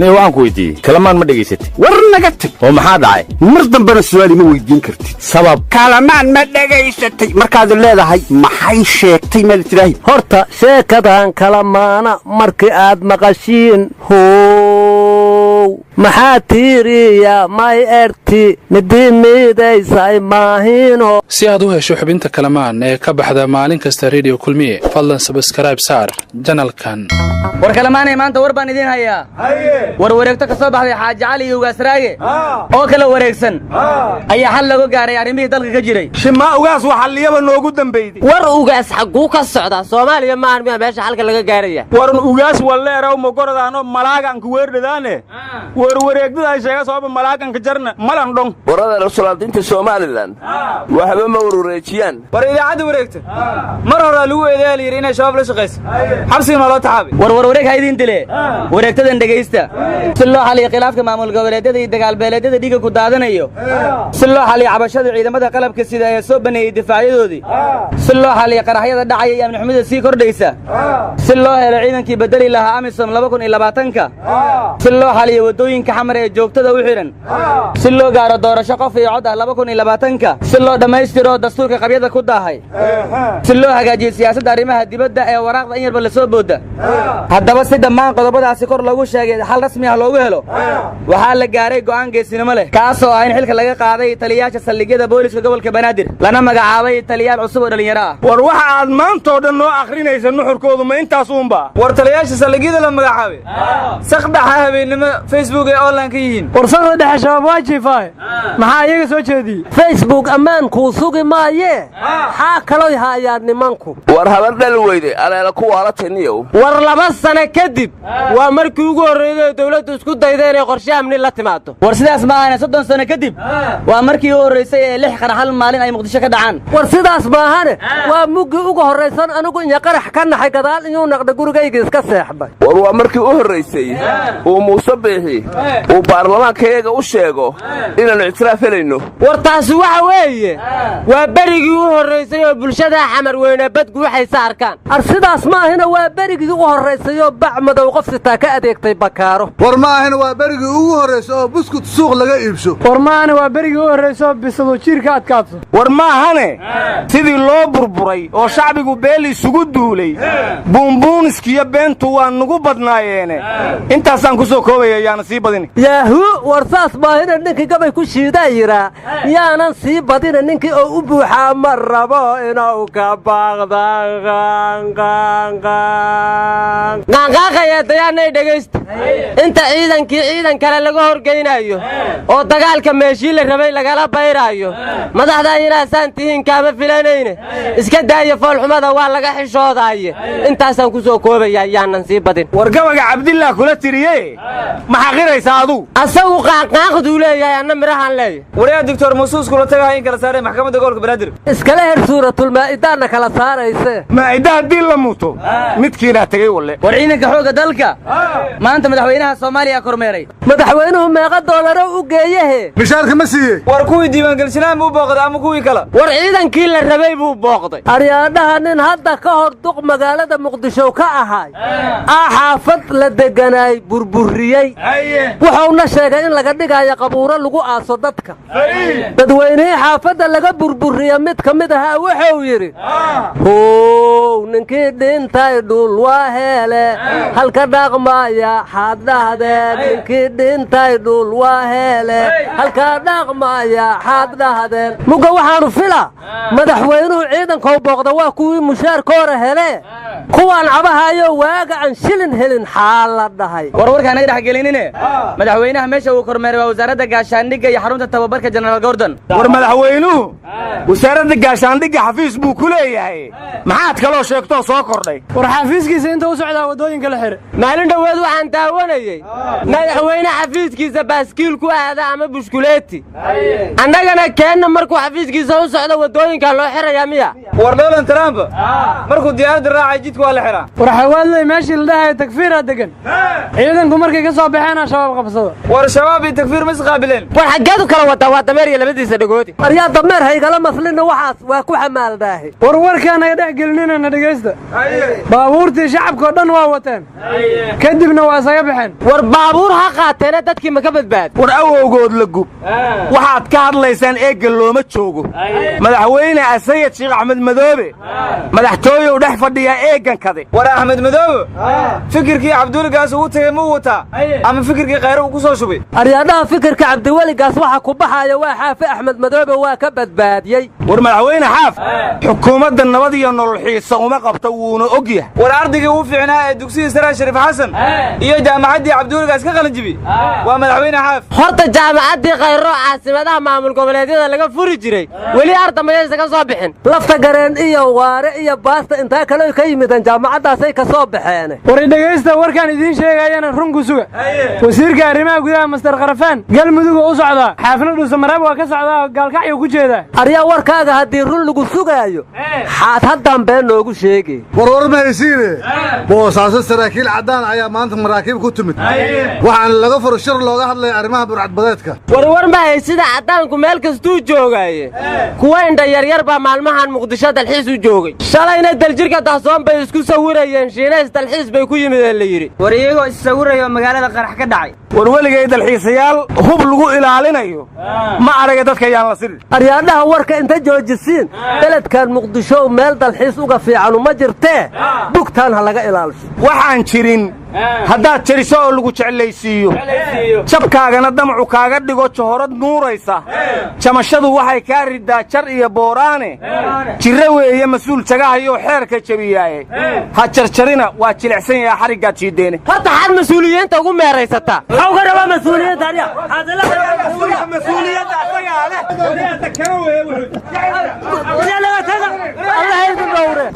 Nin waxaan ku weydiiyey, Kalamaan ma dhegaysatay? War naga tag. Oo maxaa dhacay? Mar dambena su'aal ima weydiin kartid. Sabab? Kalamaan ma dhegaysatay markaad leedahay maxay sheegtay maad tidhaahi. Horta sheekadan kalamaana markii aad maqashiin, how maxaa tiiriya may erti midii miidaysay maahino. Si aad u hesho xubinta Kalamaan ee ka baxda maalin kasta Rediyo Kulmiye, fadlan subscribe saar channelkan. War Kalamaanay, maanta war baan idiin hayaa. War wareegto ka soo baxday Xaaji Cali iyo Ugaasraage oo kala wareegsan ayaa xal looga gaaray arrimihii dalka ka jiray. Shimaa Ugaas waxalliyaba noogu dambayday. War Ugaas xagguu ka socdaa? Soomaaliya maahan miya meesha xalka laga gaaraya? Waran Ugaas walleeraw mogoradaano malaaganka weerdhadaane warwareegdada ay sheega sababa malaaganka jarna malan dhong. Warada rasulaadinta Somalilan waxba ma warureejiyaan. War idaacadda wareegta mar horaa lagu eedeeya la yidhi inay Shabaab la shaqayso, xabsigana loo taxaabay. War warwareeg ha idiin dile, wareegtadan dhegaysta. Si loo xaliyo khilaafka maamul goboleedyada iyo dagaalbeeleedyada dhiiga ku daadanayo, si loo xaliyo cabashada ciidamada qalabka sida ee soo baneeyey difaacyadoodii, si loo xaliyo qaraxyada dhacaya iyo amnixumida sii kordhaysa, si loo helo ciidankii bedeli lahaa AMISOM 2020-ka, si loo xaliyo waddooyinka Xamar ee joogtada u xidhan, si loo gaaro doorasho qof iyo cod ah 2020-ka, si loo dhammaystiro dastuurka qabyada ku daahay, si loo hagaajiyo siyaasadda arrimaha dibadda ee waraaqda in yarba la soo booda. Haddaba si dhammaan qodobadaasi kor loogu sheegay xal rasmi ah loogu helo, waxaa la gaaray go'aan geesinimo leh, kaasoo ah in xilka laga qaaday taliyayaasha saldhigyada booliska gobolka Banaadir, lana magacaabay taliyaal cusub oo dhallinyaro ah. War waxa aad maantoo dhan noo akhrinaysa nuxurkoodu ma intaas uunba? War taliyayaasha saldhigyada la magacaabay saqdhaxa habeennimo Facebook ay online ka yihiin. War saqda dhexe Shabaab waa jiifaaye, maxaa iyaga soo jeediyey? Facebook ammaankuu sugi maayee, xaa kaloy haayaan nimanku? War habar dhal weyde aleela ku waalataniyow. War 2 sano kadib waa markii ugu horreeyay oo dawladdu isku dayda inay qorshe amni la timaado. War sidaas ma ahane, 30 sano kadib waa markii u horraysay ee lix qarax hal maalin ay Muqdisho ka dhacaan. War sidaas maahane, waa muggii uga horraysan anigu inya qarax ka naxay, gadaal iyuu naqdha, gurigayga iska seexday. War waa markii u horraysay uu Muuse Biixi uu baarlamaankayaga u sheego inaannu ictiraaf helayno. War taasi waxa weeye waa berigii u horraysay oo bulshada Xamar weyne badguuxaysa arkaan. Ar sidaas ma ahina, waa berigii ugu horraysayoo bac madow qof sitaa ka adeegtay bakaaro. War ma ahina, waa berigii ugu horraysa oo buskut suuq laga iibsho. War maahane, waa berigii u horraysa oo bisadu jiirka adkaadso. War maahane, sidii loo burburay oo shacbigu beel isugu duulay, buunbuuniskiyo beentu waa nugu badnaayeene, intaasaan ku soo koobaya, yaana sii badini. Yaahu, war saas maahina, ninkii gabay ku shiidaa yidhaa yaanan sii badina, ninkii oo u buuxaa ma rabo inuu ka baaqda. Qaanqaaqaya dayaanay dhegaysta. Inta ciidankii ciidan kale laga horgeynayo oo dagaalka meeshii la rabay lagala bayraayo, madaxdan inaasaan tihiin kaama filanayne, iska daaya foolxumada, waa laga xishoodaaye. Intaasaan ku soo koobayaa, yaanan sii badin. War gabaga Cabdillah kula tiriye ma xaqiraysaa adugu? Asagu qaanqaaqduu leeyahay, anna midhahaan leeyahay. Waryaa Doctor Musuus kula tagahay in kala saaray maxkamadda gobolka Banaadir. Iskala her suuratulmaa'idaanna kala saarayse. Maa'ida haddii la muto midkiinaa tegey walle. War ciidanka xoogga dalka maanta madaxweynaha Soomaaliya kormeeray. Madaxweynuhu meeqa doolaro u geeyahe? Mishaarka ma siiyey? War kuwii diiwaangelishanaan buu booqday ama kuwii kale? War ciidankii la rabay buu booqday. Aryaadhaha, nin hadda ka hor duq magaalada Muqdisho ka ahay aa xaafad la degganaay burburiyey, wuxuuna sheegay in laga dhigayo qabuuro lagu aaso dadka. Dadweynihii xaafadda laga burburiya mid ka mid ahaa wuxuu yidhi: "How ninkii dhintay dhul waa heele, halka dhaqmaya xaad dhahdeen? Ninkii dhintay dhul waa heele, halka dhaqmaya xaad dhahdeen?" Mugga waxaanu fila madaxweynuhu ciidankou booqda waa kuwii mushaarkoora hele, kuwaan cabahayo waaga aan shilin helin xaal la dhahay. War warkaan naga dhex gelinine, madaxweynaha meesha uu kormeeray waa wasaaradda gaashaandhigga iyo xarunta tababarka Jenaraal Gordon. War madaxweynuhu wasaaradda gaashaandhigga xafiis buu ku leeyahay, maxaad kaloo sheegtoo soo kordhay? War xafiiskiisa inta u socdaa waddooyinka la xidhay. Maalin dhoweed waxaan daawanayey madaxweyne xafiiskiisa baaskiil ku aada ama bushkuleeti. Annagana keenna markuu xafiiskiisa u socdo waddooyinkaa loo xirayaa miya? War Donald Trump markuu diyaaradda raacay jidka Jidka waa la xiraa. War xawaadley meeshii la dhahayo takfiiraa degan, ciidanku markay ka soo baxeen al-shabaab qabsada. War shabaab iyo takfiir ma isqaabileen. War xaggeed u kala wadaa? Waa dameer iyo labadiisa dhagoodi. Aryaa dameer haygala maslina, waxaas waa ku xamaaldaahe. War warkaanaga dhex gelinina, dhegaysta. Baabuurtii shacabkao dhan waa wateen, kadibna waa isaga baxeen. War baabuur ha qaateena, dadkii ma ka badbaad? War awowgood la gub, waxaad ka hadlaysaan eegga looma joogo. Madaxweyne Asayid Sheekh Axmed Madoobe madaxtooyow dhex fadhiyaa eeggan kade. War Axmed Madoobe fikirkii Cabduligaas ugu tegey muu wataa ama fikirkii Khayre uu ku soo shubay? Aryaadhaha, fikirka Cabdiweligaas waxa ku baxaaya waa Xaafe, Axmed Madoobe waa ka badbaadiyey. War madaxweyne Xaaf xukuumadda Nabad iyo Nolol xiisa uma qabto, wuuna og yahay. War ardaygii ugu fiicnaa ee dugsigii sare Shariif Xasan iyo jaamacaddii Cabduligaas ka qalinjibi waa madaxweyne Xaaf. Horta jaamacaddii Khayro caasimadaha maamul goboleedyada laga furi jiray weli ardamayaysa ka soo bixin. Lafta Gareen iyo Waare iyo Baasta intaa kale ka yimideen jaamacaddaasay ka soo baxeen. War dhegaysta, warkaan idiin sheegayana run ku suga. Wasiirka arrimaha gudaha Master Kharafaan Galmudug oo u socdaa, Xaafna Dhuusamareeb waa ka socdaa, Gaalkacyo ku jeedaa. Aryaa, warkaaga haddii run lagu sugaayo, xaad haddan been noogu sheegi? Warwar ma haysiine, Boosaaso saraakiil caddaan ayaa maanta maraakiib ku timid, waxaana laga furo shir looga hadlaya arrimaha burcadbadeedka. Warwar ma haysida, caddaanku meel kastuu joogaaye, kuwa indha yaryar baa maalmahan Muqdisho dalxiis u joogay. Shalayna Daljirka Dahsoon bay isku sawirayeen, Shiinays dalxiis bay ku yimideen la yidhi. War iyagoo issawirayo magaalada qarax ka dhacay. War weligay dalxiisayaal hub lagu ilaalinayo ma araga, dadka yaan la sirin. Aryaadhaha, warka inta joojisiin, beledkan Muqdisho meel dalxiis uga fiicanu ma jirtee, bugtaan ha laga ilaalisho. Waxaan jirin haddaad jariso oo lagu jeclaysiiyo, jabkaagana damacu kaaga dhigo johorad nuuraysa, jamashadu waxay kaa riddaa jar iyo booraane. Jirro weeye mas-uul jagahayoo xeerka jebiyaaye, ha jarjarina, waa jilicsan yahaa xariggaad jiiddeene. Horta xaad mas-uuliyiinta ugu meeraysataa? Maxuu ka rabaa mas-uuliyiinta arya? Allah idin dhowre.